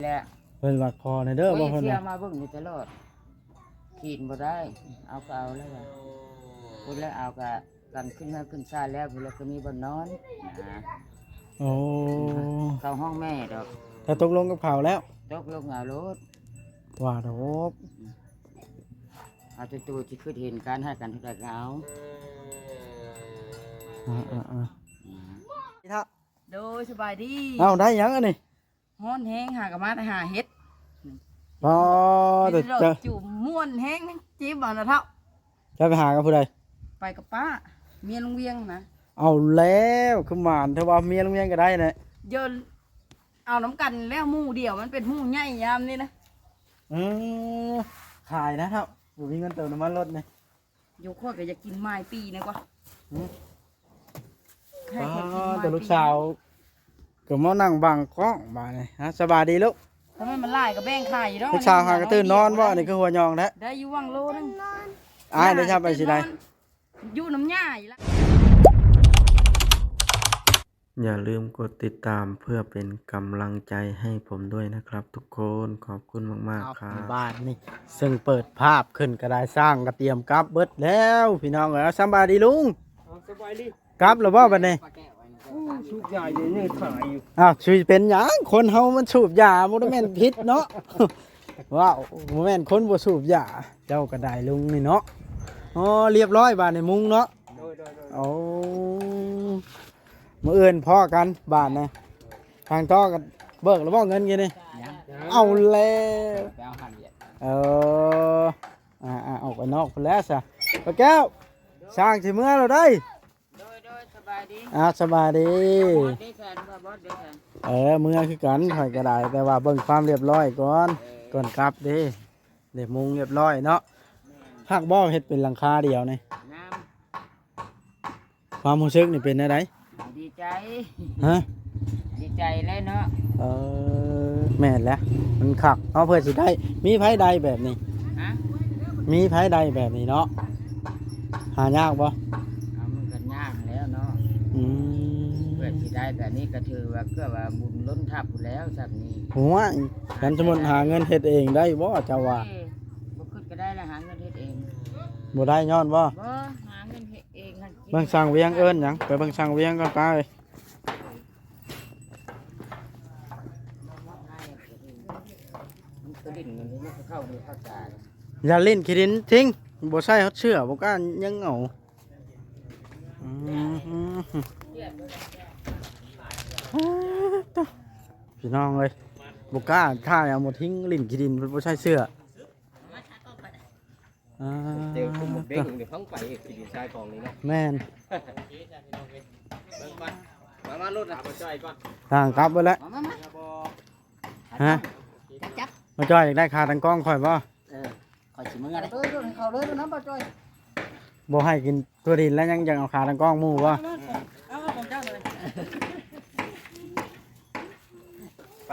ແຫຼະ ເພິ່ນວ່າຂໍແດ່ເດີ ໂອ້ຍ ບໍ່ເພິ່ນວ່າ ເສຍມາເບິ່ງຢູ່ຕະຫຼອດ ຂີນບໍ່ໄດ້ ເອົາກໍເອົາແລ້ວວ່າ ພຸ້ນແລ້ວເອົາກະກັນຂຶ້ນເຮືອນຂຶ້ນຊານແລ້ວ ພຸ້ນແລ້ວກໍມີບ່ອນນອນນະ. ໂອ້ ເຂົ້າຫ້ອງແມ່ດອກ ຖ້າຕົກລົງກັບເຂົາແລ້ວ ຕົກລົງເອົາໂລດ ວ່າດອກ ເອົາແຕ່ໂຕທີ່ຄິດເຫັນ ການໃຫ້ກັນເທົ່າໃດກໍເອົາ. ອ່າໆໆ ໂດຍ ສະບາຍດີ. ເອົ້າ ໄດ້ຫຍັງອັນນີ້? ຮ້ອນແຮງ ຫາກະມາແຕ່ຫາເຫັດ. ອໍ ເຫັດດອກ ເຈົ້າ ຈູ່ມມ່ວນແຮງ ຈີບເອົານະເຖົ້າ. ເຈົ້າໄປຫາກັບຜູ້ໃດ? ໄປກັບປ້າ ເມຍລຸງວຽງນະ. ເອົາແລ້ວ ຄືໝານແທ້ວ່າ ເມຍລຸງວຽງກໍໄດ້ແຫຼະ ເດີນເອົານຳກັນແລ້ວ ໝູ່ດຽວ ມັນເປັນໝູ່ໃຫຍ່ຍາມນີ້ນະ. ເອີ ຂາຍນະເຖົ້າ ບໍ່ມີເງິນເຕີມນ້ຳມັນລົດນີ້. ຢູ່ຂ້ອຍກໍຢາກກິນໝາຍປີນີ້ກວ່າ. ຫືມ ໃຫ້ຂ້ອຍກິນໝາຍປີ. ອໍ ແຕ່ລູກສາວກໍມານັ່ງບັງກ້ອງບາດນີ້. ຮະ ສະບາຍດີລູກ. ຖ້າແມ່ນມັນຫຼາຍກໍແບ່ງຂາຍຢູ່ດອກ. ລູກສາວຫາກະຕື່ນນອນບໍ່? ອັນນີ້ຄືຫົວຍອງແທ້. ໄດ້ຢູ່ຫວ່າງໂລໜຶ່ງ. ອ້າຍໄດ້ ຈະໄປຊິໄດ້ ຢູ່ນຳຍ່າອີກລະ. ຢ່າລືມກົດຕິດຕາມເພື່ອເປັນກຳລັງໃຈໃຫ້ຜົມດ້ວຍນະຄັບທຸກຄົນ. ຂອບຄຸນມາກໆ ເອົາ ຄັບ. ບາດນີ້ ເຊິ່ງເປີດພາບຂຶ້ນກໍໄດ້ ຊ່າງກໍຕຽມກັບເບິດແລ້ວ ພີ່ນ້ອງເອີຍ. ເອົາ ສະບາຍດີລຸງ. ເອົາ ສະບາຍດີ. ກັບແລ້ວບໍ່ບາດນີ້? ໂອ້ ສູບຢາຢູ່ນີ້ ຖ່າຍຢູ່. ອ້າວ ຊິເປັນຫຍັງ? ຄົນເຮົາມັນສູບຢາ ບໍ່ໄດ້ແມ່ນຜິດເນາະ. ວ້າວ ບໍ່ແມ່ນຄົນບໍ່ສູບຢາ. ເຈົ້າກໍໄດ້ລຸງນີ້ເນາະ. ອໍ ລຽບຮ້ອຍບາດນີ້ ມຸງເນາະ. ໂດຍໆໆ. ໂອ້ ມື້ອື່ນພໍ້ກັນບາດນີ້. ທາງຕໍ່ກໍເບີກແລ້ວບໍ່ເງິນກີ້ນີ້? ຍັງ. ເອົາແລ້ວ ໄປເອົາຄັນວຽກ. ເອີ ອ່າໆ ອອກໄປນອກພຸ້ນແຫຼະຊະ. ປ້າແກ້ວ ຊ່າງຊິເມືອແລ້ວໃດ໋. ໂດຍໆ ສະບາຍດີ. ອ້າວ ສະບາຍດີ. ເມືອບອດເດ້ຊະ ເມືອບອດເດ້ຊະ. ເອີ ເມືອຄືກັນ ຂ້ອຍກໍໄດ້ ແຕ່ວ່າເບິ່ງຄວາມລຽບຮ້ອຍກ່ອນ. ເອີ ກ່ອນກັບເດ້. ເດ້ມຸງລຽບຮ້ອຍເນາະ. ແມ່ນ. ຄັກບໍ່ ເຮັດເປັນຫຼັງຄາດຽວນີ້? ງາມ. ຄວາມຮູ້ສຶກນີ້ເປັນແນວໃດ? ດີໃຈ. ຮະ? ດີໃຈແຫຼະເນາະ. ເອີ ແມ່ນແຫຼະ ມັນຄັກເນາະ ເພື່ອຊິໄດ້. ມີໃຜໄດ້ແບບນີ້? ຮະ? ມີໃຜໄດ້ແບບນີ້ເນາະ? ຫາຍາກບໍ່? ເອົາ ມັນກໍຍາກແລ້ວເນາະ. ອືມ ເພື່ອຊິໄດ້ແບບນີ້ກໍຖືວ່າ ເກືອບວ່າບຸນລົ້ນທັບພຸ້ນແລ້ວ ຊຳນີ້. ໂອ້ຍ ຄັນສົມມຸດຫາເງິນເຮັດເອງໄດ້ບໍ່ ເຈົ້າວ່າ? ເອີ ບໍ່ຄິດກໍໄດ້ລະ ຫາເງິນເຮັດເອງ. ບໍ່ໄດ້ຍ້ອນບໍ່? ບໍ່ ຫາເງິນເຮັດ ເອີ ເບິ່ງຊ່າງວຽງເອີ້ນຫຍັງ? ໄປເບິ່ງຊ່າງວຽງກ່ອນປ້າເອີຍ. ຢ່າຫຼິ້ນຂີ້ດິນຖິ້ມ ບໍ່ໃສ່ຮອດເສື້ອ ບໍ່ກ້າຍັງເອົາ. ອືມ ພີ່ນ້ອງເອີຍ ບໍ່ກ້າ ຖ້າເອົາໝົດຖິ້ມ ຫຼິ້ນຂີ້ດິນ ບໍ່ໃສ່ເສື້ອ. ອ່າ ເຈີກຸ່ມໝົກເດ້ງນີ້ ຟັງໄປ ຊິດີຊາຍຂອງນີ້ເນາະ. ແມ່ນ. ມາ ມາລົດນະ ມາຈ່ອຍກ່ອນ ທາງກັບເບິດແລ້ວ. ມາ ມາ ມາ. ຮະ? ຈັບ ມາຈ່ອຍ ຢາກໄດ້ຂາຕັ້ງກ້ອງຂ້ອຍບໍ່? ເອີ ຂ້ອຍຊິເມືອເດ້. ເອີ ເຂົ້າເລີຍນຳ ມາຈ່ອຍ. ບໍ່ໃຫ້ກິນຖົ່ວດິນແລ້ວ ຍັງຢາກເອົາຂາຕັ້ງກ້ອງໝູ່ບໍ່? ເອົາ ເອົາຂອງເຈົ້າເລີຍ. ໄປ.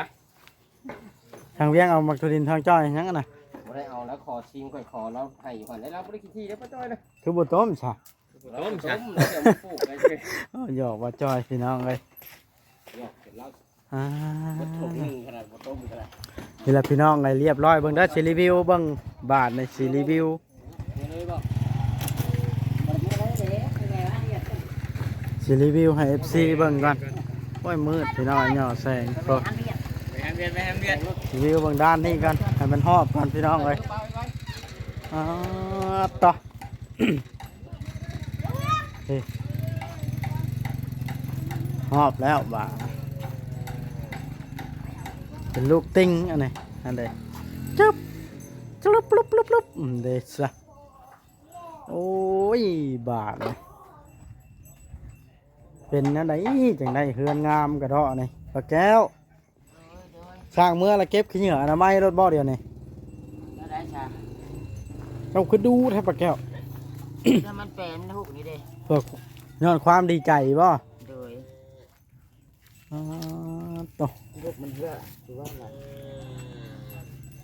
ທາງວຽງເອົາໝາກຖົ່ວດິນທາງຈ້ອຍຫຍັງຫັ້ນນະ? ບໍ່ໄດ້ເອົາແລ້ວ ຂໍຊິງ ຂ້ອຍຂໍລາວໃຫ້ຢູ່ຫັ້ນແຫຼະ ລາວບໍ່ໄດ້ຂີ້ຖີ່ເດ້ປ້າຈ້ອຍນະ. ຄືບໍ່ຕົ້ມຊະ? ບໍ່ຕົ້ມຊະ? ເອົາມາປູກໄວ້ເຊີຍ. ເອີ ຫຍອກປ້າຈ້ອຍພີ່ນ້ອງເອີຍ. ຫຍອກເປັນລາວ. ອ່າ ບໍ່ຖົງໜຶ່ງຂະໜາດບໍ່ຕົ້ມຂະໜາດ. ນີ້ລະພີ່ນ້ອງເອີຍ ລຽບຮ້ອຍ ເບິ່ງເດີ ຊິຣີວິວເບິ່ງ ບາດນີ້ຊິຣີວິວ ຊິຣີວິວໃຫ້ເອັຟຊີເບິ່ງກ່ອນ. ໂອ້ຍ ມືດພີ່ນ້ອງ ຫຍໍ້ແສງ. ໄປຫາວຽກ ໄປຫາວຽກ. ຣີວິວເບິ່ງດ້ານນີ້ກ່ອນ ໃຫ້ມັນຮອບກ່ອນພີ່ນ້ອງເອີຍ. ອ່າ ຕໍ່ ເອີ ຮອບແລ້ວບາດ ເປັນລູກຕິ່ງອັນນີ້ ອັນໃດ ຈຶບ ຈະລຸບ ລຸບ ລຸບ ລຸບ ອືມ ເດຊະ. ໂອ້ຍ ບາດນີ້ ເປັນແນວໃດຈັ່ງໄດ້ເຮືອນງາມກະເດາະນີ້ ປ້າແກ້ວ? ໂດຍ ໂດຍ. ຊ່າງເມືອລະເກັບຂີ້ເຫຍື້ອອະນາໄມໂລດບໍ່ດຽວນີ້? ແນວໃດຊະ? ເຈົ້າຄືດຸແທ້ປ້າແກ້ວ? ແຕ່ມັນແປນຮູບນີ້ເດ້. ເພື່ອຍ້ອນຄວາມດີໃຈບໍ່? ໂດຍ. ອໍ ໂຕ ລູກມັນເຫື່ອ ຄືວ່າ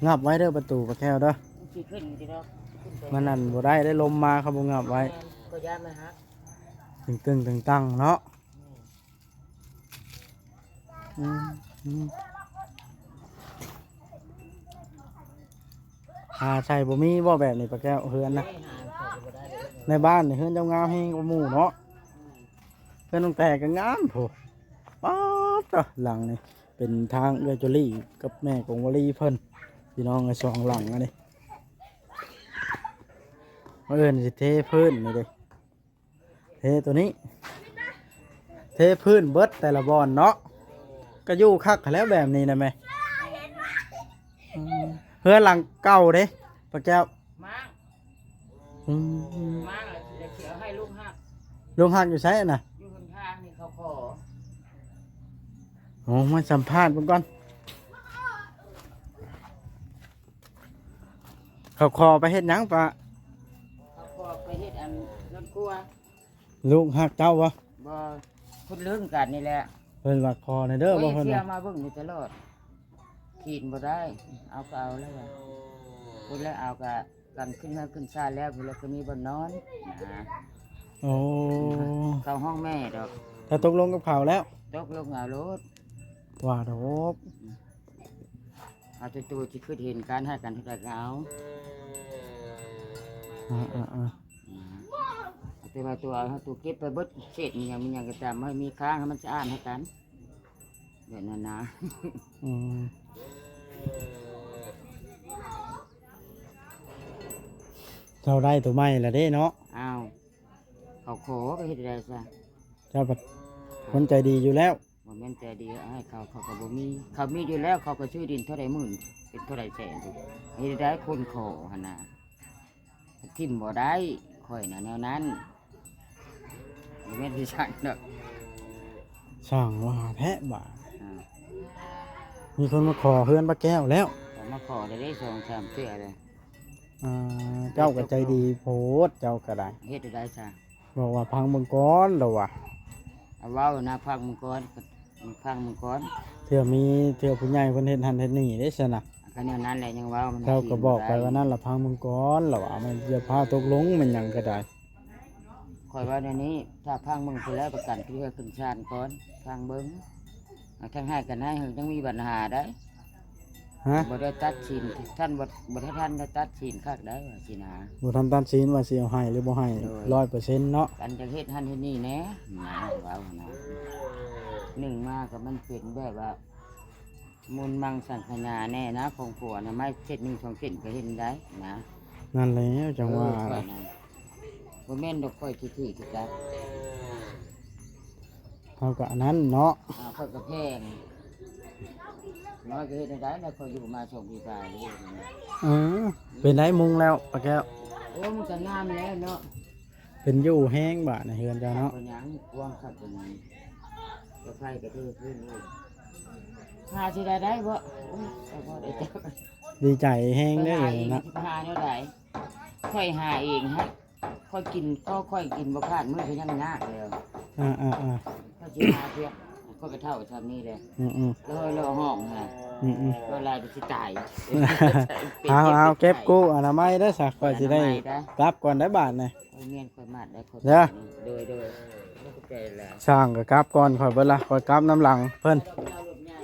ລະ ງັບໄວ້ເດີປະຕູປ້າແກ້ວເດີ. ມັນຊິຂຶ້ນຢູ່ດອກ ມັນອັນບໍ່ໄດ້ເດ້ ລົມມາເຂົາບໍ່ງັບໄວ້. ແມ່ນ ກໍຢ້ານມັນຫັກ ຕຶງໆ ຕັງໆ ເນາະ. ແມ່ນ. ອືມ ອືມ. ອາໄສບໍ່ມີບໍ່ແບບນີ້ ປາແກ້ວ? ເຮືອນນະ ໃນບ້ານນີ້ເຮືອນເຈົ້າງາມແຮງກວ່າໝູ່ເນາະ. ເຮືອນນ້ອງແຕ່ກໍງາມພຸ້ນ. ປາດເຕີ ຫຼັງນີ້ເປັນທາງເອື້ອຍຈຸລີກັບແມ່ກົງວາລີເພິ່ນ ພີ່ນ້ອງເອີຍ ສອງຫຼັງອັນນີ້. ມື້ອື່ນຊິເທພື້ນນີ້ເດ້ ເທໂຕນີ້ ເທພື້ນເບິດແຕ່ລະບ່ອນເນາະ. ກໍຢູ່ຄັກຫັ້ນແຫຼະແບບນີ້ນະແມ່. ອືມ ເຮືອນຫຼັງເກົ່າເດ້ ປາແກ້ວ? ມ້າງ ອືມ ມ້າງແລ້ວຊິໄດ້ເອົາໃຫ້ລູກຮັກ. ລູກຮັກຢູ່ໃສນະ? ຢູ່ເທິງທາງນີ້ເຂົາຂໍ. ໂອ້ ມາສຳພາດເບິ່ງກ່ອນ. ເຂົາຂໍໄປເຮັດຫຍັງປະ? ເຂົາຂໍໄປເຮັດອັນເຮືອນຄົວ. ລູກຮັກເຈົ້າບໍ່? ບໍ່ ເພິ່ນລຶ້ງກັນນີ້ແຫຼະ. ເພິ່ນວ່າຂໍແດ່ເດີ ບໍ່ ເພິ່ນວ່າມາເບິ່ງຢູ່ຕະຫຼອດ. ຂີນບໍ່ໄດ້ ເອົາກໍເອົາແລ້ວວ່າ ເພິ່ນແລ້ວເອົາກະກັນຂຶ້ນເຮືອນຂຶ້ນຊານແລ້ວ ເພິ່ນແລ້ວກໍມີບ່ອນນອນນະ. ໂອ້ ເຂົາຮ້ອງແມ່ດອກ. ຖ້າຕົກລົງກັບເຂົາແລ້ວ ຕົກລົງເອົາໂລດ. ວ່າດອກ. ເອົາແຕ່ໂຕທີ່ຄິດເຫັນ ການໃຫ້ກັນເທົ່າໃດກໍເອົາ. ອ່າໆໆ ອືມ ເອົາແຕ່ວ່າໂຕເອົາ ໂຕເກັບໄປເບິດ ເສດອີ່ຫຍັງມີຫຍັງກໍຕາມ ໃຫ້ມີຄ້າງ ໃຫ້ມັນສະອາດໃຫ້ກັນ ແບບນັ້ນນະ. ອືມ ເຈົ້າໄດ້ໂຕໃໝ່ລະເດ້ເນາະ. ອ້າວ ເຂົາຂໍກໍເຮັດໄດ້ຊະ. ເຈົ້າພັດຄົນໃຈດີຢູ່ແລ້ວ. ບໍ່ແມ່ນໃຈດີໃຫ້ເຂົາ ເຂົາກໍບໍ່ມີ. ເຂົາມີຢູ່ແລ້ວ ເຂົາກໍຊື້ດິນເທົ່າໃດໝື່ນ ເປັນເທົ່າໃດແສນ ເຮັດໄດ້ຄົນຂໍຫັ້ນນະ. ຖິ້ມບໍ່ໄດ້ ຂ້ອຍນະແນວນັ້ນ. ບໍ່ແມ່ນຊິຊັກດອກ. ຊ່າງວ່າແທ້ບາດ. ອ່າ ມີຄົນມາຂໍເຮືອນປ້າແກ້ວແລ້ວ. ເຂົາມາຂໍໄດ້ສອງສາມເທື່ອແລ້ວ. ອ່າ ເຈົ້າກໍໃຈດີໂພດ ເຈົ້າກໍໄດ້. ເຮັດໄດ້ຊະ. ບອກວ່າຟັງເບິ່ງກ່ອນລະວ່າ. ເອົາເວົ້ານະ ຟັງເບິ່ງກ່ອນ ຟັງເບິ່ງກ່ອນ. ເທື່ອມີ ເທື່ອຜູ້ໃຫຍ່ເພິ່ນເຮັດຫັ້ນເຮັດນີ້ເດ້ຊັ້ນນະ. ກໍແນວນັ້ນແຫຼະ ຍັງເວົ້າມັນ ເຈົ້າກໍບອກໄປວ່ານັ້ນລະ ຟັງເບິ່ງກ່ອນລະວ່າ. ມັນຢ່າພາຕົກລົງແມ່ນຫຍັງກໍໄດ້. ຂ້ອຍວ່າແນວນີ້ ຖ້າຟັງເບິ່ງພຸ້ນແລ້ວ ປະກັນເທື່ອຂຶ້ນສານກ່ອນ ຟັງເບິ່ງ. ທາງໃຫ້ກັນໃຫ້ ຍັງມີບັນຫາໄດ໋. ຮະ? ບໍ່ໄດ້ຕັດສິນ ທ່ານບໍ່ ບໍ່ໄດ້ ທ່ານໄດ້ຕັດສິນຄັກໄດ໋ ວ່າຊິນະ. ບໍ່ທັນຕັດສິນວ່າຊິເອົາໃຫ້ຫຼືບໍ່ໃຫ້ ໂດຍ ຮ້ອຍເປີເຊັນເນາະ. ອັນຈະເຮັດຫັ້ນເຮັດນີ້ແດ່ນະ ເວົ້ານະ. ໜຶ່ງມາກໍມັນເປັນແບບວ່າ ມຸນມັງສັງຂະຍາແດ່ນະ ຂອງຜົວນະ ໄມ້ເສັ້ນໜຶ່ງສອງເສັ້ນກໍເຫັນໄດ້ນະ. ນັ້ນແຫຼະ ຈັ່ງວ່າ ເອີ ຂ້ອຍນະ ບໍ່ແມ່ນດອກ ຂ້ອຍຂີ້ຖີ່ຄືກັນ. ເຮົາກໍອັນນັ້ນເນາະ. ອ່າ ຂ້ອຍກໍແພງ ນ້ອຍກໍເຮັດໄດ້ ແລ້ວຂ້ອຍຢູ່ມາສອງປີປາຍ. ເອີ ເປັນໄດມຸງແລ້ວ ປ້າແກ້ວ? ໂອ້ ມັນກໍງາມແລ້ວເນາະ. ເປັນຢູ່ແຮງບາດໃນເຮືອນເຈົ້າເນາະ. ເປັນຫຍັງ ກວ້າງຄັກເປັນຫຍັງ ກະໄຟກະເທີຂຶ້ນເລີຍ. ຫາຊິໄດ້ໄດ້ບໍ່? ໂອ້ຍ ສະພໍໄດ້ຈັກ ດີໃຈແຮງເດີເນາະ. ຫາແນວໃດ? ຂ້ອຍຫາເອງຮະ ຂ້ອຍກິນ ກໍຂ້ອຍກິນບໍ່ຂາດມື້ ກໍຍັງຍາກແລ້ວ. ອ່າໆໆ ຂ້ອຍຊິຫາເທື່ອ ຂ້ອຍກໍເຖົ້າຊ່ຳນີ້ແຫຼະ. ອືມໆ ແລ້ວລາວຮ້ອງນະ. ອືມໆ ລາວຫຼາຍກໍຊິຕາຍ. ເອົາໆ ເກັບກູ້ອະນາໄມເດີຊະ ຂ້ອຍຊິໄດ້ ອະນາໄມເດີ ກັບກ່ອນໄດ໋ບາດນີ້. ໂອ້ຍ ແມ່ນ ຂ້ອຍມັດໄດ້ ຂອບໃຈ. ໂດຍໆ ຂອບໃຈຫຼາຍ. ຊ່າງກໍກັບກ່ອນ ຂ້ອຍເບິດລະ ຂ້ອຍກັບນຳຫຼັງເພິ່ນ. ລົດໃຫຍ່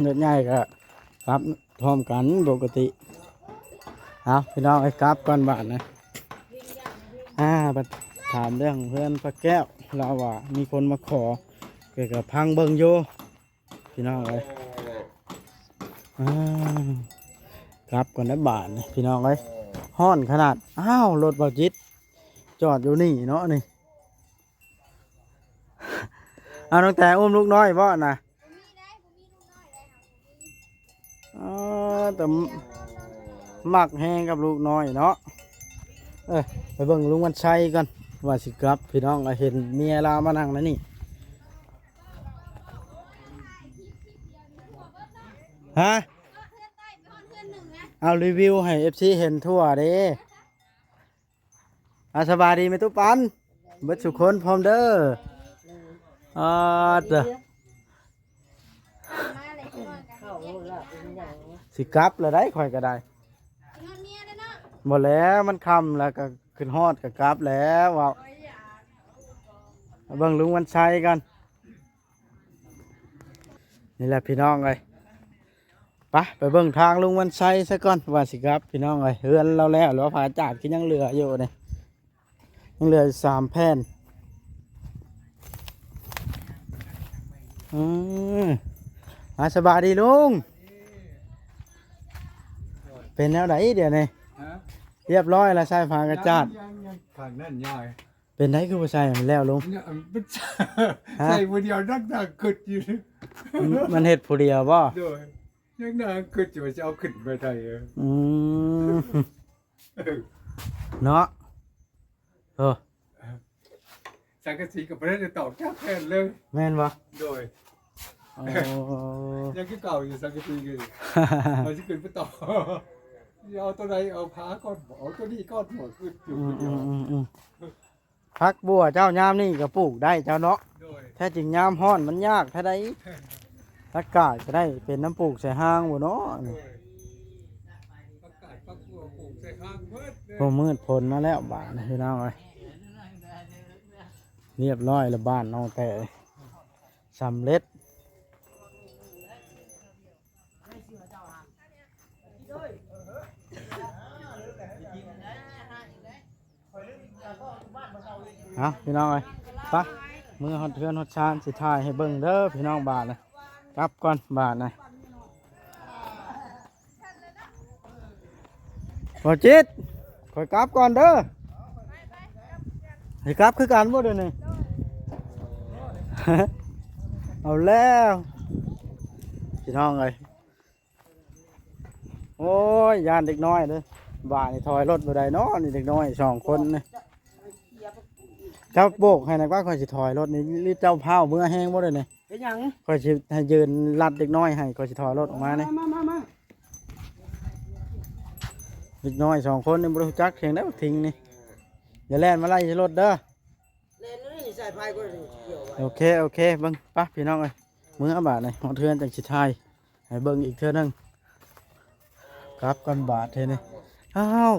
ລົດໃຫຍ່ກໍກັບ ພ້ອມກັນປົກກະຕິ. ເອົາ ພີ່ນ້ອງເອີຍ ກັບກ່ອນບາດນະ. ອ່າ ບັດຖາມເລື່ອງເຮືອນປ້າແກ້ວ ລາວວ່າມີຄົນມາຂໍ ກໍ ກໍຟັງເບິ່ງຢູ່ ພີ່ນ້ອງເອີຍ. ອ່າ ກັບກ່ອນໄດ້ບາດນີ້ ພີ່ນ້ອງເອີຍ ຮ້ອນຂະໜາດ. ອ້າວ ລົດບ່າວຈິດຈອດຢູ່ນີ້ເນາະນີ້. ເອົາ ນ້ອງແຕອຸ້ມລູກນ້ອຍບໍ່ນະ? ອໍ ແຕ່ມັກແຮງກັບລູກນ້ອຍເນາະ. ເອີ ໄປເບິ່ງລຸງວັນໄຊກ່ອນວ່າຊິກັບ ພີ່ນ້ອງ. ເຫັນເມຍລາວມານັ່ງໃນນີ້. ຮະ? ເອົາ ຣີວິວໃຫ້ເອັຟຊີເຫັນທົ່ວເດ້. ອ່າ ສະບາຍດີແມ່ຕູ້ປັນ ເບິດສູ່ຄົນພ້ອມເດີ. ອ່າ ເດີ ຊິກັບແລ້ວໄດ໋ ຂ້ອຍກໍໄດ້. ບໍ່ແລ້ວ ມັນຄ່ຳແລ້ວ ກໍຂຶ້ນຮອດກໍກັບແລ້ວ. ເວົ້າ ເບິ່ງລຸງວັນໄຊກ່ອນ. ນີ້ແຫຼະພີ່ນ້ອງເອີຍ ໄປ ໄປເບິ່ງທາງລຸງວັນໄຊຊະກ່ອນ ວ່າຊິກັບ ພີ່ນ້ອງເອີຍ. ເຮືອນລາວແລ້ວ ຫຼືວ່າຜ້າກະຈາດຄືຍັງເຫຼືອຢູ່ນີ້? ຍັງເຫຼືອຢູ່ສາມແຜ່ນ. ອືມ ອ່າ ສະບາຍດີລຸງ. ເປັນແນວໃດດຽວນີ້? ຮະ? ຮຽບຮ້ອຍລະ ໃສ່ຜ້າກະຈາດ. ຍັງ ຍັງ ຂ້າງນັ້ນຍາຍ. ເປັນໃດຄືບໍ່ໃສ່ໃຫ້ມັນແລ້ວລຸງ? ຍ- ມັນ ຮະ? ໃສ່ຜູ້ດຽວ ນັ່ງໆ ຄິດຢູ່. ມັນ ມັນເຮັດຜູ້ດຽວບໍ່? ໂດຍ ຍັງນັ່ງຄິດຢູ່ວ່າຈະເອົາຂຶ້ນໄປໄດ້. ອືມ ເນາະ. ເອີ ສັງກະສີກໍບໍ່ໄດ້ຕອກຈັກແຜ່ນເລີຍ. ແມ່ນບໍ່? ໂດຍ. ໂອ້ ຍັງຄືເກົ່າຢູ່ ສັງກະສີນີ້ ວ່າຊິຂຶ້ນໄປຕໍ່. ຊິເອົາຕົວໃດ? ເອົາຜ້າກ່ອນບໍ່? ເອົາຕົວນີ້ກ່ອນບໍ່? ຄືຢູ່ ອືມ ອືມ ອືມ ອືມ. ຜັກບົ່ວເຈົ້າຍາມນີ້ກໍປູກໄດ້ເຈົ້າເນາະ. ໂດຍ. ແທ້ຈິງຍາມຮ້ອນມັນຍາກແທ້ໃດ. ອາກາດກໍໄດ້ເປັນນຳປູກໃສ່ຮ່າງບໍ່ເນາະ. ໂດຍ. ອາກາດຜັກບົ່ວປູກໃສ່ຮ່າງເບິດເລີຍ. ໂອ້ ມືດຝົນມາແລ້ວບາດນີ້ ພີ່ນ້ອງເອີຍ. ຮຽບຮ້ອຍແລ້ວ ບ້ານນ້ອງແຕ້ສຳເລັດ. ເອົາ ພີ່ນ້ອງເອີຍ ໄປ ເມືອຮອດເຮືອນຮອດຊານ ຊິຖ່າຍໃຫ້ເບິ່ງເດີພີ່ນ້ອງ. ບາດນະ ກັບກ່ອນບາດນະ. ບໍ່ຈິດ ຂ້ອຍກັບກ່ອນເດີ. ຊິກັບຄືກັນບໍ່ດຽວນີ້? ເອົາແລ້ວ ພີ່ນ້ອງເອີຍ. ໂອ້ຍ ຢ້ານເດັກນ້ອຍເດີ. ບາດນີ້ຖອຍລົດບໍ່ໄດ້ເນາະ ນີ້ເດັກນ້ອຍສອງຄົນນີ້. ເຈົ້າໂບກໃຫ້ນະ ວ່າຂ້ອຍຊິຖອຍລົດນີ້ ຫຼືເຈົ້າພ້າວເມືອແຮງບໍ່ເດນີ້? ເປັນຫຍັງ? ຂ້ອຍຊິໃຫ້ຢືນລັດເດັກນ້ອຍໃຫ້ ຂ້ອຍຊິຖອຍລົດອອກມານີ້. ມາ ມາ ມາ ເດັກນ້ອຍສອງຄົນນີ້ບໍ່ຮູ້ຈັກທຽງໃດບັກທິງນີ້. ຢ່າແລ່ນມາໄລ່ໃສ່ລົດເດີ. ແລ່ນຢູ່ນີ້ ສາຍໄຟກໍໄດ້ກ່ຽວໄວ້. ໂອເຄ ໂອເຄ ເບິ່ງ ໄປພີ່ນ້ອງເອີຍ. ເມືອບາດນີ້ ຮອດເຮືອນຈັ່ງຊິຖ່າຍໃຫ້ເບິ່ງອີກເທື່ອໜຶ່ງ. ກັບກ່ອນບາດເທື່ອນີ້. ອ້າວ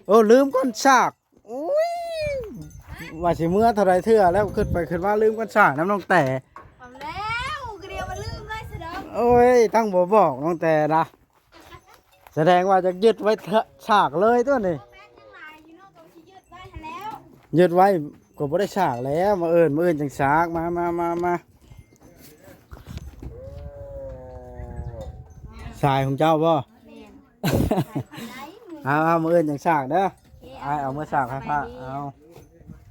ໂອ້ ລືມກ້ອນສາກ. ໂອ້ຍ ວ່າຊິເມືອເທົ່າໃດເທື່ອແລ້ວ ຄິດໄປຄິດມາລືມກ້ອນສາກນຳນ້ອງແຕ. ເອົາແລ້ວ ກະດຽວມາລືມເລີຍຊະດອກ. ໂອ້ຍ ຕັ້ງບໍ່ບອກນ້ອງແຕນະ. ສະແດງວ່າຈະຍຶດໄວ້ສາກເລີຍຕົວນີ້. ບໍ່ແມ່ນຫຍັງຫຼາຍຢູ່ເນາະ ກໍຊິຍຶດໄວ້ຫັ້ນແລ້ວ. ຍຶດໄວ້ກໍບໍ່ໄດ້ສາກແລ້ວ ມື້ອື່ນ ມື້ອື່ນຈັ່ງສາກ. ມາ ມາ ມາ ມາ. ສາຍຂອງເຈົ້າບໍ່? ແມ່ນ. ເອົາ ເອົາ ມື້ອື່ນຈັ່ງສາກເດີ. ອ້າຍເອົາເມືອສາກໃຫ້ປ້າ. ເອົາ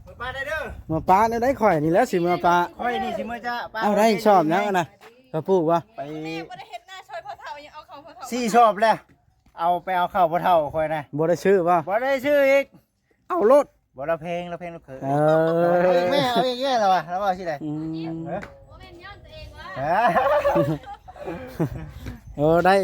ເມືອປະໄດ້ເດີ. ເມືອປະແນວໃດ? ຂ້ອຍນີ້ແຫຼະຊິເມືອປະ. ຂ້ອຍນີ້ຊິເມືອຈະປະ. ເອົາ ໄດ້ສອບຫຍັງຫັ້ນນະ? ເຂົ້າປູກບໍ່? ໄປ ແມ່ບໍ່ໄດ້ເຮັດນາຊ່ອຍພໍ່ເຖົ້າຫຍັງ ເອົາເຂົ້າພໍ່ເຖົ້າ ສີ່ສອບແລ້ວ. ເອົາໄປເອົາເຂົ້າພໍ່ເຖົ້າຂ້ອຍນະ. ບໍ່ໄດ້ຊື້ບໍ່? ບໍ່ໄດ້ຊື້ອີກ. ເອົາໂລດ. ບໍ່ ລາວແພງ ລາວແພງລູກເຂີຍ. ເອີ ເອົາອີກແມ່ ເອົາອີກແລ້ວວ່າ ລາວເວົ້າຊີ້ໃດ. ອືມ ເອີ ບໍ່ແມ່ນຍ້ອນຕົວເອງວ່າ. ເອີ ໄດ້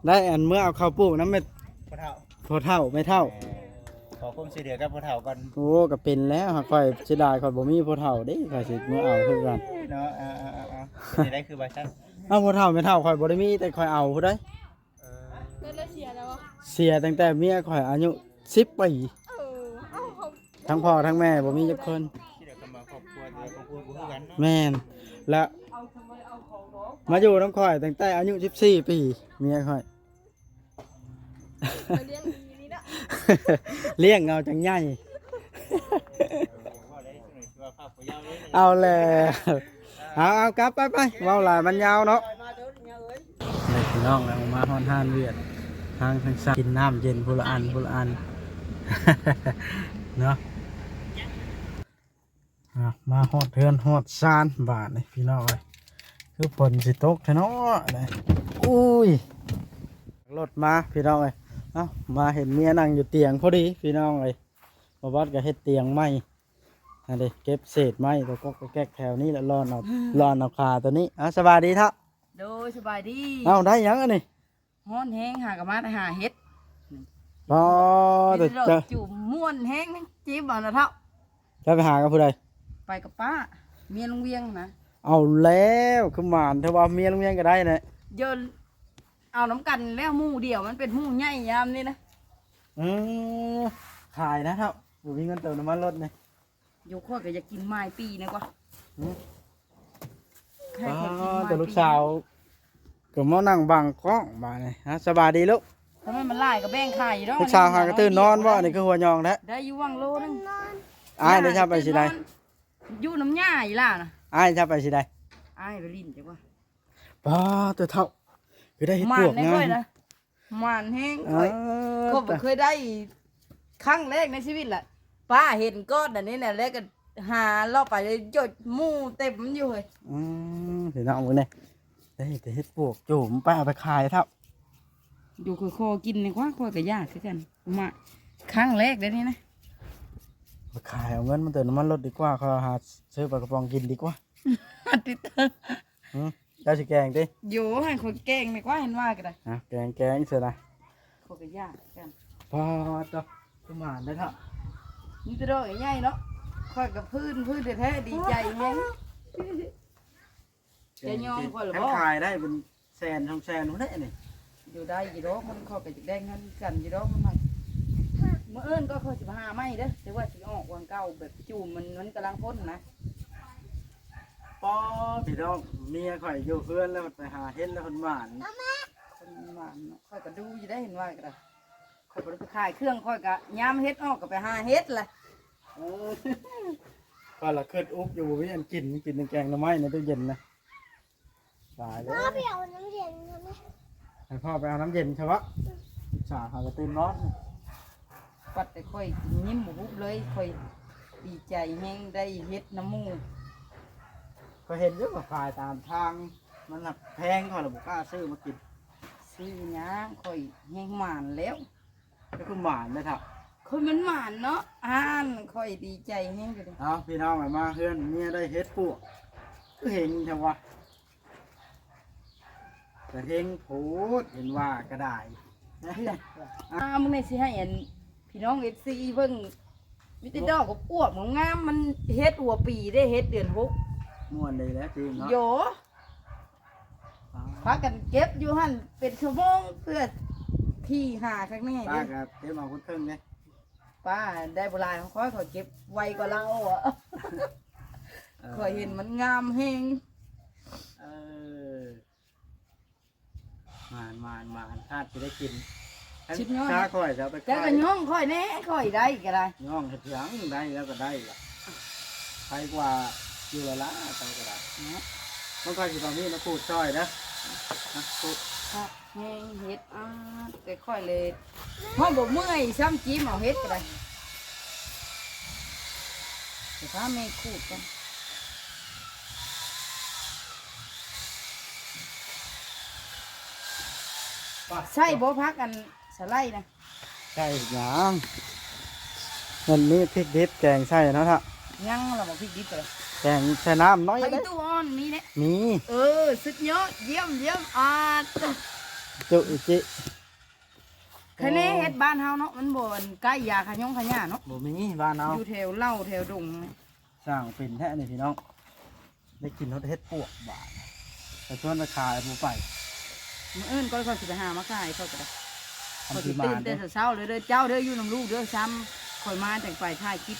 ໄດ້ອັນເມືອເອົາເຂົ້າປູກນຳແມ່ ພໍ່ເຖົ້າ ພໍ່ເຖົ້າ ແມ່ເຖົ້າ. ເອີ ຂໍຄວາມຊ່ວຍເຫຼືອກັບພໍ່ເຖົ້າກ່ອນ. ໂອ້ ກໍເປັນແລ້ວ ຫາກຂ້ອຍເສຍດາຍ ຂ້ອຍບໍ່ມີພໍ່ເຖົ້າເດ້ ຂ້ອຍຊິເມືອເອົາຄືກັນເນາະ. ເອີ ເອີ ເອີ ເອີ ເປັນຈັ່ງໃດຄືວ່າຊັ້ນ? ເອົາ ພໍ່ເຖົ້າແມ່ເຖົ້າຂ້ອຍບໍ່ໄດ້ມີ ແຕ່ຂ້ອຍເອົາພຸ້ນໃດ. ເອີ ເພິ່ນລະເສຍແລ້ວບໍ່? ເສຍຕັ້ງແຕ່ເມຍຂ້ອຍອາຍຸສິບປີ. ເອີ ເອົ້າ ເຂົາ ທັງພໍ່ທັງແມ່ບໍ່ມີຈັກຄົນ. ທີ່ເດີກັນມາຄອບຄົວ ແຕ່ຄອບຄົວບໍ່ຄືກັນເນາະ. ແມ່ນ ແລະ ມາຢູ່ນຳຂ້ອຍຕັ້ງແຕ່ອາຍຸສິບສີ່ປີ ເມຍຂ້ອຍ. ຂ້ອຍລ້ຽງດີນີ້ເນາະ ລ້ຽງເອົາຈັ່ງໃຫຍ່. ເອົາແລ້ວ ເອົາ ເອົາ ກັບໄປ ໄປ ເວົ້າຫຼາຍມັນຍາວເນາະ. ເອີຍ ພີ່ນ້ອງ ແລ້ວມາຮອດຮ້ານຫວຽດ ທາງ ທາງຊ້າຍ ກິນນ້ຳເຢັນຜູ້ລະອັນ ຜູ້ລະອັນເນາະ. ອ່ະ ມາຮອດເຮືອນຮອດຊານບາດນີ້ ພີ່ນ້ອງເອີຍ ຄືຝົນຊິຕົກແທ້ເນາະ. ອຸ້ຍ ລົດມາ ພີ່ນ້ອງເອີຍ. ເອົ້າ ມາເຫັນເມຍນັ່ງຢູ່ຕຽງພໍດີ ພີ່ນ້ອງເອີຍ. ບໍ່ບອດກໍເຮັດຕຽງໃໝ່. ອັນນີ້ເກັບເສດໄມ້ກໍກອກກໍແກກແຖວນີ້ແຫຼະ ລ່ອນເອົາ ລ່ອນເອົາຄາຕົວນີ້. ເອົ້າ ສະບາຍດີເຖົ້າ. ໂດຍ ສະບາຍດີ. ເອົ້າ ໄດ້ຫຍັງອັນນີ້? ຮ້ອນແຮງ ຫາກໍມາແຕ່ຫາເຫັດ. ອໍ ເຫັດດອກ ເຈົ້າ ຈູ່ມ່ວນແຮງ ຈີບເອົານະເຖົ້າ. ເຈົ້າໄປຫາກັບຜູ້ໃດ? ໄປກັບປ້າ ເມຍລຸງວຽງນະ. ເອົາແລ້ວ ຄືໝານແທ້ວ່າ ເມຍລຸງວຽງກໍໄດ້ແຫຼະ. ເດີນເອົານຳກັນແລ້ວ ໝູ່ດຽວ ມັນເປັນໝູ່ໃຫຍ່ຍາມນີ້ນະ. ອືມ ຂາຍນະເຖົ້າ ບໍ່ມີເງິນເຕີມນ້ຳມັນລົດນີ້. ໂຍ ຂ້ອຍກໍຢາກກິນໝາຍປີນີ້ກວ່າ. ຫືມ? ໃຫ້ຂ້ອຍກິນໝາຍປີ. ອໍ ແຕ່ລູກສາວ ກໍມານັ່ງບັງກ້ອງບາດນີ້. ຮະ ສະບາຍດີລູກ. ຖ້າມັນ ມັນຫຼາຍກໍແບ່ງຂາຍຢູ່ດອກ. ລູກສາວຫາກະຕື່ນນອນບໍ່? ອັນນີ້ຄືຫົວຍອງແທ້. ໄດ້ຢູ່ຫວ່າງໂລໜຶ່ງ. ອ້າຍໄດ້ຊະໄປຊິໄດ້? ຢູ່ນຳຍ່າອີ່ຫຼ້ານະ. ອ້າຍຊະໄປຊິໄດ້? ອ້າຍໄປຫຼິ້ນຈັກວ່າ. ປ້າ ຕົວເຖົ້າ ຄືໄດ້ເຫັດປວກງາມ. ໝານແຮງຂ້ອຍນະ ໝານແຮງຂ້ອຍ. ເອີ ຂ້ອຍບໍ່ເຄີຍໄດ້ ຄັ້ງແລກໃນຊີວິດລະ. ປ້າເຫັນກ້ອນອັນນີ້ນະ ແລ້ວກໍຫາເລາະໄປເລີຍ ຢົດໝູ່ເຕັມຢູ່ເຮີ້ຍ. ອືມ ພີ່ນ້ອງເບິ່ງແດ່ ໄດ້ແຕ່ເຫັດປວກໂຈມ ໄປເອົາໄປຂາຍເຖົ້າ. ຢູ່ ຂ້ອຍຂໍກິນນີ້ກວ່າ ຂ້ອຍກໍຢາກຄືກັນ. ມາຄັ້ງແລກເດ້ນີ້ນະ. ໄປຂາຍເອົາເງິນມາເຕີມນ້ຳມັນລົດດີກວ່າ ຂ້ອຍຫາຊື້ປາກະປ໋ອງກິນດີກວ່າ. ຕິດເຕີ. ຫື ເຈົ້າຊິແກງຕິ? ໂຢ ໃຫ້ຂ້ອຍແກງດີກວ່າ ເຫັນວ່າກໍໄດ້. ອ່ະ ແກງ ແກງເສີນະ. ຂ້ອຍກໍຢາກຄືກັນ. ປ້າດ ຄືໝານເດ້ເຖົ້າ. ມີແຕ່ດອກໃຫຍ່ໆເນາະ. ຂ້ອຍກໍພື້ນ ພື້ນແທ້ໆ ດີໃຈແຮງ. ຈະຍອມຂ້ອຍລະບໍ່? ຄັນຂາຍໄດ້ເປັນແສນສອງແສນພຸ້ນແຫຼະນີ້. ຢູ່ໄດ້ຢູ່ດອກ ມັນ ຂ້ອຍກໍຢາກໄດ້ເງິນຄືກັນຢູ່ດອກ. ມັນ ມື້ອື່ນກໍຂ້ອຍຊິໄປຫາໃໝ່ເດີ້ ແຕ່ວ່າຊິອອກວັນເກົ່າ ແບບຈູມມັນ ມັນກຳລັງພົ້ນນະ. ປ້າ ພີ່ນ້ອງ ເມຍຂ້ອຍຢູ່ເຮືອນແລ້ວ ໄປຫາເຫັດແລ້ວເພິ່ນໝານ. ເພິ່ນໝານເນາະ. ຂ້ອຍກໍດູຢູ່ໄດ໋ ເຫັນວ່າກໍໄດ້. ຂ້ອຍບໍ່ໄດ້ໄປຂາຍເຄື່ອງ ຂ້ອຍກໍຍາມເຫັດອອກກໍໄປຫາເຫັດລະ. ເອີ ຂ້ອຍລະຄຶດອຸກຢູ່ ບໍ່ມີອັນກິນ ກິນແຕ່ແກງໜໍ່ໄມ້ໃນຕູ້ເຢັນນະ. ຕາຍແລ້ວ. ພໍ່ໄປເອົານ້ຳເຢັນໃຫ້ແມ່. ໃຫ້ພໍ່ໄປເອົານ້ຳເຢັນຊະວະ. ອືມ ສາຫາກະຕື່ນນອນ. ປັດແຕ່ຂ້ອຍຍິ້ມບໍ່ຮຸບເລີຍ ຂ້ອຍດີໃຈແຮງໄດ້ເຫັດນຳໝູ່. ຂ້ອຍເຫັນຢູ່ວ່າຂາຍຕາມທາງ ມັນນະແພງ ຂ້ອຍລະບໍ່ກ້າຊື້ມາກິນ. ຊື້ຫຍັງ ຂ້ອຍແຮງໝານແລ້ວ. ກໍຄືໝານເດ້ເຖົ້າ. ຄົນມັນໝານເນາະ ອ່ານ ຂ້ອຍດີໃຈແຮງຢູ່ເດ້. ເອົາ ພີ່ນ້ອງ ມາເຮືອນເມຍໄດ້ເຫັດປວກ ຄືເຫັນແທ້ວະ. ກະເຫັນໂພດ ເຫັນວ່າກໍໄດ້. ອ່າ ມື້ນີ້ຊິໃຫ້ອັນ ພີ່ນ້ອງເອັຟຊີເບິ່ງ ມີແຕ່ດອກອວບໆງາມໆ ມັນເຫັດຫົວປີເດ້ ເຫັດເດືອນຫົກ. ມ່ວນເລີຍແຫຼະ ຈິງເນາະ. ໂຢ ອ່າ ພາກັນເກັບຢູ່ຫັ້ນເປັນຊົ່ວໂມງ ເພື່ອທີ່ຫາຄັກແນ່ເດ້. ປ້າກໍເກັບເອົາຄົນເຄິ່ງເດ້. ປ້າໄດ້ບໍ່ຫຼາຍຂອງຂ້ອຍ ຂ້ອຍເກັບໄວກວ່າລາວ. ເອີ ຂ້ອຍເຫັນມັນງາມແຮງ. ເອີ ໝານ ໝານ ໝານ ທາດຊິໄດ້ກິນ. ສຸດຍອດ ຖ້າຂ້ອຍຈະເອົາໄປຂາຍ ເຈົ້າກໍຍ້ອງຂ້ອຍແດ່ ຂ້ອຍໄດ້ກໍໄດ້. ຍ້ອງເຮັດຫຍັງ ໄດ້ແລ້ວກໍໄດ້ລະ ໄຄກວ່າຢູ່ລະລະ ເຈົ້າກໍໄດ້ເນາະ. ມັນກໍຊິບໍ່ມີມາຂູດຊ່ອຍເດີ ນະ ຂູດ. ຄັກແຮງເຫັດ ອາ ແຕ່ຂ້ອຍເລີຍ ເຮົາບໍ່ເມື່ອຍຊ້ຳ ຈິ້ມເອົາເຫັດກໍໄດ້. ໄປພາແມ່ຂູດກ່ອນ. ໃສ່ບໍ່ ຜັກອັນສະໄລນະ? ໃສ່ຫຍັງ? ມັນມີພິກດິບແກງໃສ່ເນາະ ທະ. ຍັງລະບໍ່ ພິກດິບກໍໄດ້. ແກງໃສ່ນ້ຳໜ້ອຍ ໃສ່ ເດ້ ຕູ້ອ່ອນມີເດ້. ມີ. ເອີ ສຸດຍອດ ຢ້ຽມ ຢ້ຽມ. ອາ ຈຸ ອິຈິ. ຄະແນເຮັດບ້ານເຮົາເນາະ ມັນບໍ່ອັນໃກ້ຢາຂະຍົງຂະຫຍ້າເນາະ. ບໍ່ມີບ້ານເຮົາ ຢູ່ແຖວເຫຼົ່າແຖວດົງ. ຊ່າງເປັນແທ້ນີ້ພີ່ນ້ອງ ໄດ້ກິນຮອດເຫັດປວກບາດ. ໄປຊວນໄປຂາຍບໍ່ໄປ. ມື້ອື່ນກໍຂ້ອຍຊິໄປຫາມາຂາຍ ຂ້ອຍກໍໄດ້. ຂ້ອຍຊິຕື່ນແຕ່ເຊົ້າໆເດີ ເຈົ້າເດີ ຢູ່ນຳລູກເດີ ຊ້ຳຂ້ອຍມາຈັ່ງໄປຖ່າຍຄລິບ.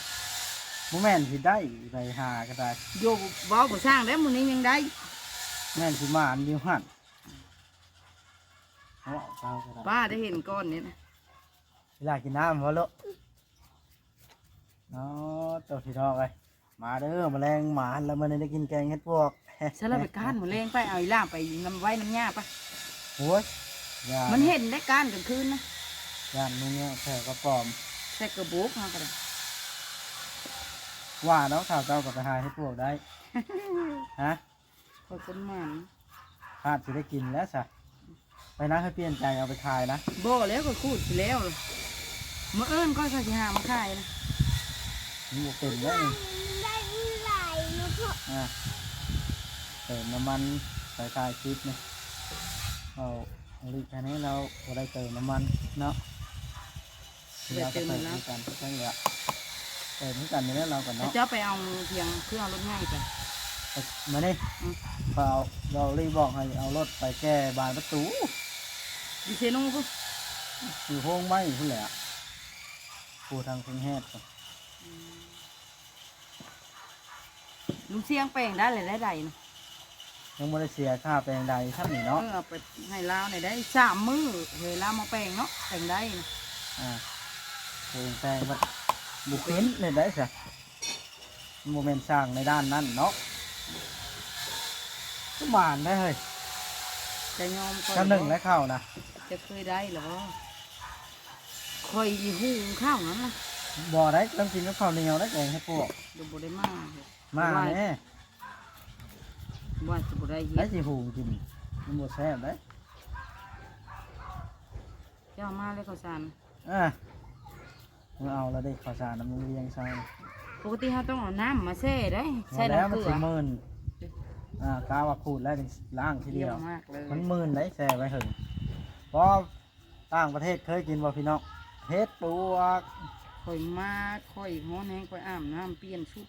ບໍ່ແມ່ນຊິໄດ້ ໄປຫາກໍໄດ້. ໂຢ ເວົ້າບໍ່ຊ່າງແລ້ວ ມື້ນີ້ຍັງໄດ້. ແມ່ນຊິມານຢູ່ຫັ້ນ. ເນາະ ເຈົ້າກໍໄດ້ ປ້າໄດ້ເຫັນກ່ອນນີ້ນະ. ເວລາກິນນ້ຳບໍ່ລູກ? ເນາະ ໂຕພີ່ນ້ອງເອີຍ ມາເດີ ມາແລງມາແລ້ວ ມື້ນີ້ໄດ້ກິນແກງເຫັດປວກ. ສະລະໄປການ ມາແລງໄປເອົາອີ່ຫຼ້າໄປນຳໄວ້ນຳຍ່າໄປ. ໂອ້ຍ ຢ່າ ມັນເຫັນໄດ້ການກາງຄືນນະ. ຢ້ານໜູແມວແຖວກະປອມ ໃສ່ກະໂບກເຮົາກໍໄດ້. ວ່າເນາະ ຖ້າເຈົ້າກໍໄປຫາເຫັດປວກໄດ້ ຮະ. ຂ້ອຍຄົນໝານ ຄາດຊິໄດ້ກິນແລ້ວຊະ. ໄປນະ ໃຫ້ປ່ຽນໃຈເອົາໄປຂາຍນະ. ບໍ່ແລ້ວ ຂ້ອຍຂູດຊິແລ້ວລະ ມື້ອື່ນຂ້ອຍ ຂ້ອຍຊິຫາມາຂາຍນະ. ມັນບໍ່ເປັນແລ້ວນີ້ ມັນໄດ້ຫຼາຍເນາະພໍ່. ອ່າ ເຕີມນ້ຳມັນໄປຖ່າຍຄລິບນີ້ ເອົາ ເອົາລີກໃຫ້ແດ່ ລາວບໍ່ໄດ້ເຕີມນ້ຳມັນເນາະ. ໄປເຕີມແລ້ວ ເຕີມຄືກັນ ເຕີມຄືກັນນີ້ແຫຼະ ລາວກໍເນາະ. ເຈົ້າໄປເອົາພຽງເຄື່ອງລົດໃຫຍ່ໄປ ມານີ້. ອືມ ເຂົາເອົາ ເຂົາລີບອກໃຫ້ເອົາລົດໄປແກ່ບານປະຕູ ຢູ່ເຊໂນພຸ້ນ ຢູ່ໂຮງໄມ້ພຸ້ນແຫຼະ ຜູ້ທາງເພິງແຮດພຸ້ນ. ອືມ ລຸງຊຽງແປງໄດ້ແລ້ວ ໄດ້ໃດນະ? ຍັງບໍ່ໄດ້ເສຍຄ່າແປງໃດຊ້ຳນີ້ເນາະ. ເອີ ເອົາໄປໃຫ້ລາວແດ່ໄດ໋ ສາມມື້ເຮີຍ ລາວມາແປງເນາະ ແປງໄດ໋ນະ. ອ່າ ແປງ ແປງບັດບໍ່ຂຶ້ນເຮັດໄດ້ຊະ. ມັນບໍ່ແມ່ນຊ່າງໃນດ້ານນັ້ນເນາະ. ຄືໝານໄດ໋ເຮີຍ. ຈະຍອມຂ້ອຍ ຈຳໜຶ່ງແລ້ວເຂົ້ານະ ຈະເຄີຍໄດ້ລະບໍ່? ຂ້ອຍອີຫຸງເຂົ້ານັ້ນລະ ບໍ່ໄດ້ ຕ້ອງກິນກັບເຂົ້າໜຽວໄດ໋ ແກງເຫັດປວກ. ດຽວບໍ່ໄດ້ມາ ມາແດ່. ວ່າຊິບໍ່ໄດ້ເຮັດ ໄດ້ຊິຫຸງກິນ ມັນບໍ່ແຊບເດ້. ເຈົ້າມາແລ້ວເຂົ້າສານ. ອ່າ ມາເອົາລະເດ້ ເຂົ້າສານນຳໂຮງຮຽນເຊົ້າ. ປົກກະຕິເຮົາຕ້ອງເອົານ້ຳມາແຊ່ເດ້ ໃສ່ນ້ຳເກືອ ມັນຊິມື່ນ. ອ່າ ກະວ່າຂູດແລ້ວຈຶ່ງລ້າງທີດຽວ ມັນມື່ນໄດ໋ ແຊ່ໄວ້ເຫິງ. ເພາະຕ່າງປະເທດເຄີຍກິນບໍ່ພີ່ນ້ອງ ເຫັດປວກ? ຂ້ອຍມາ ຂ້ອຍຮ້ອນແຮງ ຂ້ອຍອາບນ້ຳປ່ຽນຊຸດ.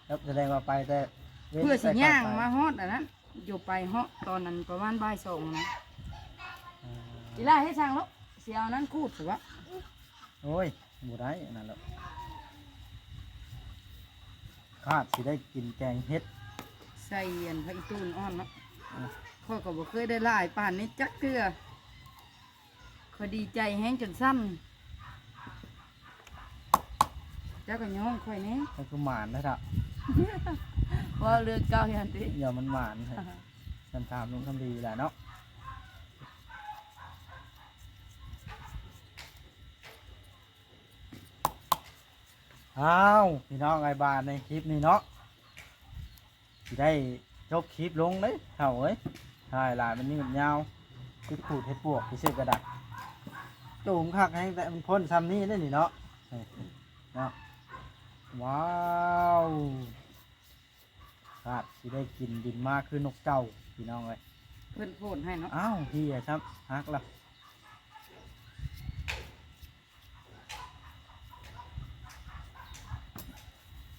ແລ້ວສະແດງວ່າໄປແຕ່ເວັນ ເພື່ອຊິຍ່າງມາຮອດອັນນັ້ນ ຢູ່ໄປເຫາະຕອນນັ້ນປະມານບ່າຍສອງນະ. ອ່າ ອີຫຼ້າເຮັດຊ່າງລູກ ຊິເອົານັ້ນຂູດຊະວະ. ໂອ້ຍ ບໍ່ໄດ້ອັນນັ້ນແລ້ວ ຄາດຊິໄດ້ກິນແກງເຫັດ ໃສ່ອັນຜັກອີຕູນອ່ອນເນາະ. ອ່າ ຂ້ອຍກໍບໍ່ເຄີຍໄດ້ຫຼາຍປານນີ້ຈັກເທື່ອ. ຂ້ອຍດີໃຈແຮງຈົນສັ່ນ. ເຈົ້າກໍຍ້ອງຂ້ອຍແດ່. ມັນຄືໝານນະເທາະ ເວົ້າເລື່ອງເກົ່າຫັ້ນຕິ ຢ່າມັນໝານ. ຊັ້ນຖາມລຸງຄຳດີແຫຼະເນາະ. ອ້າວ ພີ່ນ້ອງເອີຍ ບາດໃນຄລິບນີ້ເນາະ ຊິໄດ້ຈົບຄລິບລົງເດ້ເຖົ້າເອີຍ ຖ່າຍຫຼາຍມັນຍືດຍາວ ຄືຂູດເຫັດປວກຊື່ໆກໍໄດ້. ຈູມຄັກແຮງ ແຕ່ມັນພົ້ນຊ່ຳນີ້ເດ້ນີ້ເນາະ ເນາະ. ວ້າວ ຄາດຊິໄດ້ກິນບິນມາຄືນົກເຈົ້າ ພີ່ນ້ອງເອີຍ. ເພິ່ນໂພນໃຫ້ເນາະ. ອ້າວ ເຫຍຊ້ຳ ຫັກລະ.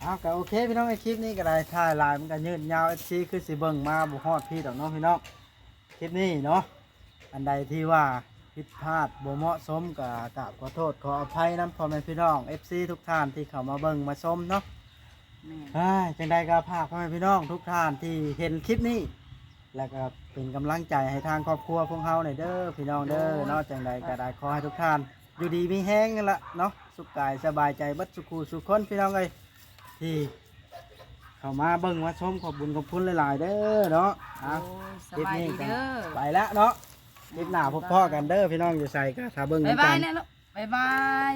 ເອົາ ກໍໂອເຄພີ່ນ້ອງເອີຍ ຄລິບນີ້ກໍໄດ້ ຖ່າຍຫຼາຍມັນກໍຍືດຍາວ ເອັຟຊີ ຄືຊິເບິ່ງມາບໍ່ຮອດພີ້ດອກເນາະພີ່ນ້ອງ. ຄລິບນີ້ເນາະ ອັນໃດທີ່ວ່າຜິດພາດບໍ່ເໝາະສົມ ກໍກາບຂໍໂທດຂໍອະໄພນຳພໍ່ແມ່ພີ່ນ້ອງ ເອັຟຊີ ທຸກທ່ານທີ່ເຂົ້າມາເບິ່ງມາຊົມເນາະ. ແມ່ນ. ອ່າ ຈັ່ງໃດກໍຝາກພໍ່ແມ່ພີ່ນ້ອງທຸກທ່ານທີ່ເຫັນຄລິບນີ້ ແລ້ວກໍເປັນກຳລັງໃຈໃຫ້ທາງຄອບຄົວພວກເຮົາແດ່ເດີພີ່ນ້ອງເດີເນາະ. ໂດຍ. ຈັ່ງໃດກໍໄດ້ ຂໍໃຫ້ທຸກທ່ານຢູ່ດີມີແຮງຫັ້ນລະເນາະ ສຸກກາຍສະບາຍໃຈເບິດສູ່ຄູ່ສູ່ຄົນພີ່ນ້ອງເອີຍ ທີ່ເຂົ້າມາເບິ່ງມາຊົມ ຂອບບຸນຂອບຄຸນຫຼາຍໆເດີເນາະ. ໂດຍ. ອ່າ ສະບາຍດີເດີ ຄລິບນີ້ກໍໄປແລ້ວເນາະ. ຄລິບໜ້າ ອ່າ ພົບພໍ້ກັນເດີພີ່ນ້ອງ ຢູ່ໃສກໍຖ້າເບິ່ງນຳກັນ. ບາຍບາຍແນ່ລູກ ບາຍບາຍ.